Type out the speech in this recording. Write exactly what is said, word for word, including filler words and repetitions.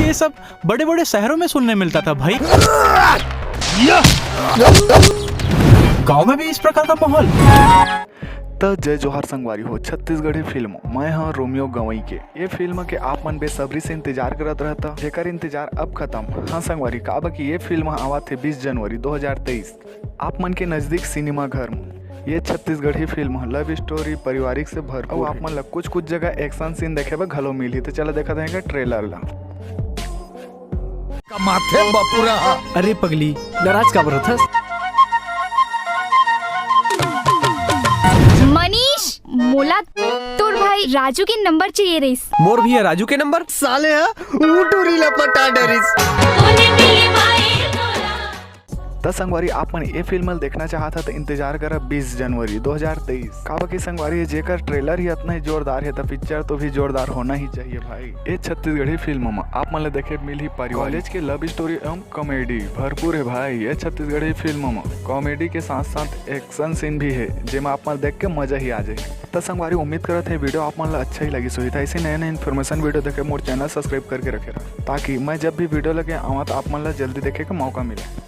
ये सब बड़े बड़े शहरों में सुनने मिलता था भाई। गांव में भी इस प्रकार का माहौल। त जय जोहार संगवारी हो, छत्तीसगढ़ी फिल्म मैं हाँ रोमियो गवई के ये फिल्म के आप मन बेसब्री से इंतजार करत रहता, जेकर इंतजार अब खत्म। हाँ संगवारी, काबर कि ये फिल्म आवा थे बीस जनवरी दो हज़ार तेईस आप मन के नजदीक सिनेमा घर में। ये छत्तीसगढ़ी फिल्म लव स्टोरी पारिवारिक से भरपूर, आप मन ला कुछ कुछ जगह एक्शन सीन देखे बर घलो मिलही। तो चला देखा देंगे ट्रेलर ला। कमाथे बपुरा। अरे पगली, नाराज काबर होथस? मनीष, मोला तोर भाई राजू के नंबर चाहिए रहिस। मोर भैया राजू के नंबर। साले हा ऊ टूरी ला पटा डरिस। त संगवारी, आप मन ये फिल्म ल देखना चाहत ह त इंतजार करा बीस जनवरी दो हज़ार तेईस। काबर कि संगवारी, जेकर ट्रेलर ही इतना ही जोरदार है त पिक्चर तो भी जोरदार होना ही चाहिए भाई। ये छत्तीसगढ़ी फिल्म म आप मन ल देखे मिलही पारिवारिक, कॉलेज के लव स्टोरी एवं कॉमेडी भरपूर है भाई। ये छत्तीसगढ़ी फिल्म म कॉमेडी के साथ साथ एक्शन सीन भी है, जेमा आप मन देख के मजा ही आ जाए। त संगवारी, उम्मीद करत है वीडियो आप मन ल अच्छा ही लगिस होही। त ऐसे नए नए इन्फॉर्मेशन वीडियो देखे मोर चैनल सब्सक्राइब करके रखे रहा, ताकि मैं जब भी वीडियो लेके आवा त आप मन ल जल्दी देखे के मौका मिले।